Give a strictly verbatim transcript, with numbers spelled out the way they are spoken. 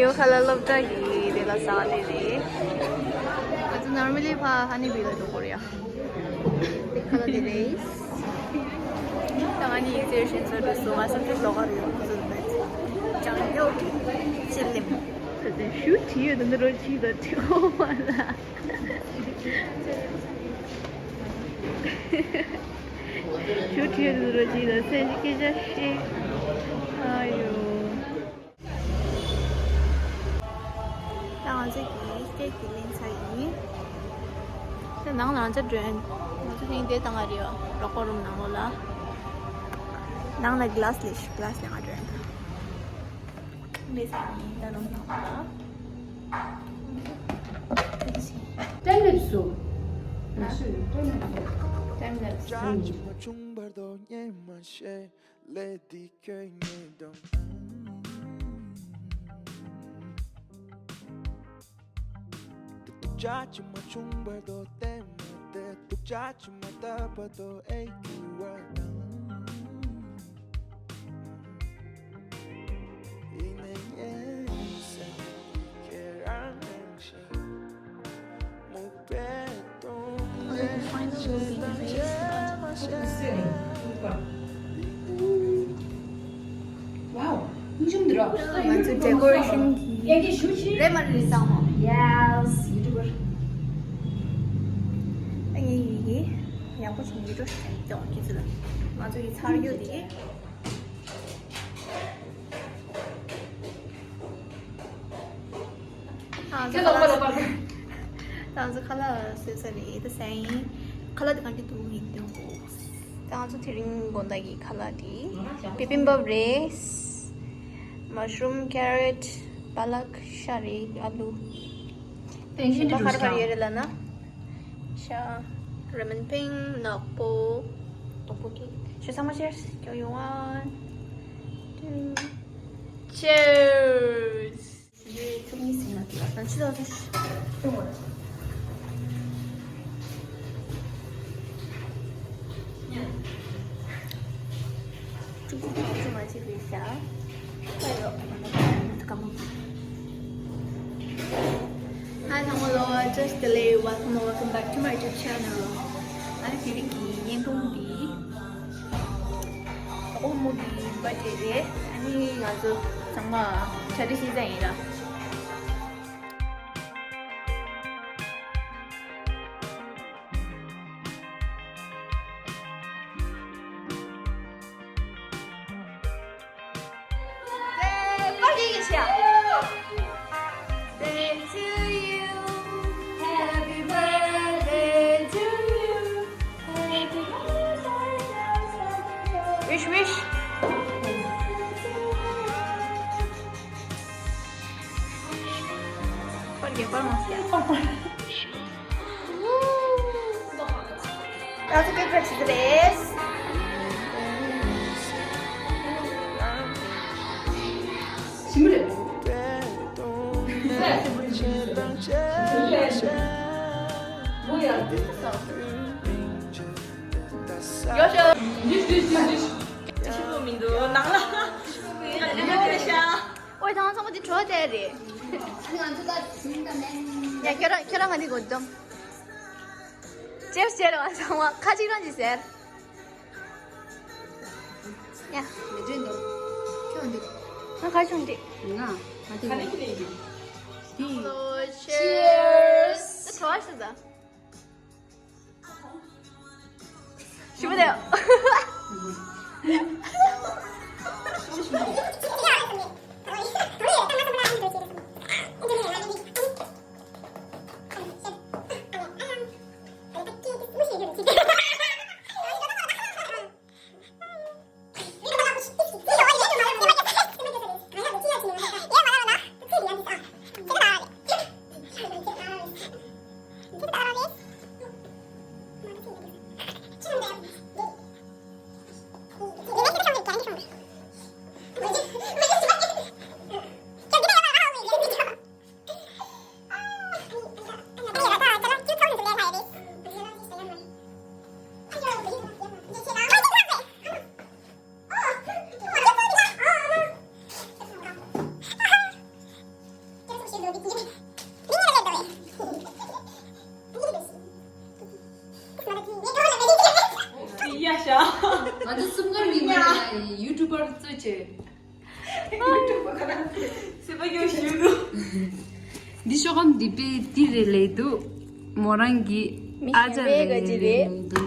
ཡོ་ཁ་ལ་སློབ་གྲྭ་གི་དེ་ལ་ཟ་དེ་རེད། ང་ཚོ་normally ཕ་ཧ་ནི་བི་ལ་འགྲོ་དགོས་རེད་ཡ། དེ་ཁ་ལ་དེ་རེད། ད་ང་ནི་ཡིག་ཚད་ཤེས་ཚོད་འགྲོ་སོང་། ང་སེམས་ཚེགས་ལོག་ག་རེད། ཁོ་ཚོ་ལ་ཅང་ཡོད་ཅི་ལེམ། ད་དེ་ཞུ་ཅི་ཡོད་དེ་འདི་རོ་ཅི་ད་ཁྲི་ཧོ་མ་ལ། ཞུ་ཁྲིད་རུ་རུ་ཅིག་ལ་སེམས་ཀྱི་སྐད་ཆ་བཤད། ཨ་ཡོ། ད་ང་ཚོ་གི་སྟེགས་ཀྱི་ལེན་ཚར་ཡིན། ད་ནང་ལ་ང་ཚོ་འགྲོ་ཡིན། ང་ཚོ་དེ་རིང་དེ་བཏང་བ་རེད་བ། རོགས་པ་རུམ་ནང་ལོགས་ལ། ནང་ལ་གི་ལ་སི་ལས་ཤིག་གི་ལ་སི་ལས་ང་འགྲོ་ཡིན་ད། མེད་ས་ཡིན་ད་རུམ་ནང་ལ། ཏན་ལེབ་སུ། ན་སུ་ཏན་ལེབ་སུ། ཏན་ལེབ་སུ། ལས་འདི་ཁྱོད་ཉིད་དང་། Wow, ང་ཚོ་ཌེ་ཀོ་རེ་ཤན་གྱི་རེད་མ་རེད་བསམ་མོ། Yes, YouTuber. ཨ་ཡེ་ཡེ་ཡེ། ཡག་པོ་བྱུང་། ཡིད་སྤྲོ་ཞིག་ཀྱང་ཁྱེད་ཚོ་ལ། ང་ཚོ་ཡི་ཚར་རྒྱུ་དེ། ང་ཚོ་ཁ་ལག་ང་ཚོ་ཁ་ལག་བཟོས་ཚར་རེད། ད་ཟས་ཡིན། ཁ་ལག་དེ་གང་གི་འདུག་ཡིན་དུས། ད་ང་ཚོ་དེ་རིང་དགོང་དག་གི་ཁ་ལག་དེ་བི་བིམ་བབ་རེད། མ་ཤ་རུམ། ཀེ་རོཊ། པ་ལག་ཤ་རེད། ཨ་ལུ། གཞན་པ་ག་རེ་ག་རེ་ཡོད་རེད་ལབ་ན། ཤ། ར་མེན་པིང་། ནག་པོ། དོག་པོ་ཀེག་ཤ་ཚང་མ་ཤེར་སྐྱོ་ཡོང་ཨ། Cheers. ཚུགས་གཉིས་ཟིན་ན་དེ་ལ་ཕྱི་ལ་ཚུགས། ཅུང་ཅུང་ཅུང་མ་བྱེད་པའི་ཤ། ཨ་ཡོ། ཀ་མོ། Hi ཚང་མ་ལོ། Just delay. Welcome, welcome back to my YouTube channel. ཨ་ནི་དེ་རིང་གི་བརྙན་ཐུང་འདི། ཨོ་མོ་གི་བར་ཌེ་རེད། ཨ་ནི་ང་ཚོ་ཚང་མ་ཆ་འདྲི་ཤེས་ཚ་ཡིན་ར། Wish, wish. ང་ཚོ་ཀེག་ཕེ་བྱེད་ཀྱི་རེད། ཞིམ་པོ་རེད། ཡོ་ཤོ། ཡོ་ཤོ། ཞིམ་པོ་མི་འདུག་ནང་ལ། ཞིམ་པོ་མི་འདུག་ཨོའི་ད་ང་ཚང་མ་འདི་བྲོ་བ་བལྟས་རེད། ང་ཚོ་ད་ཞིམ་ད་མེད། ཡ་ཁྱོད་རང་ཁྱོད་རང་ང་འདི་གོ་འདོམ། Cheers, cheers. ང་ཚང་མ་ཁ་གཅིག་རང་གཅིག་ཟེར། ཡ། མི་འདྲེན་འདུག་ཁྱོད་འདི། ང་ཁ་ཆུང་འདི། ང་ང་འདི། ཁ་ནི་འདི། Hello, cheers. ད་བྲོ་བ་ཞིག་ད། ཞིམ་པོ་འདུག་ཡ་ཤ། ང་ཚོ་གསུམ་ཀ་ཡིན་ན་ཡུ་ཊུབ་པར་བཙུགས་བྱས། སེམས་པ་སྐྱོ་ཞུ་རུ། འདི་ཤོག་སྒམ་འདི་པའི་འདི་རེད་ལས་འདུག་མོ་རང་གི་ཨ་ཅག་ལས་ལས་འདུག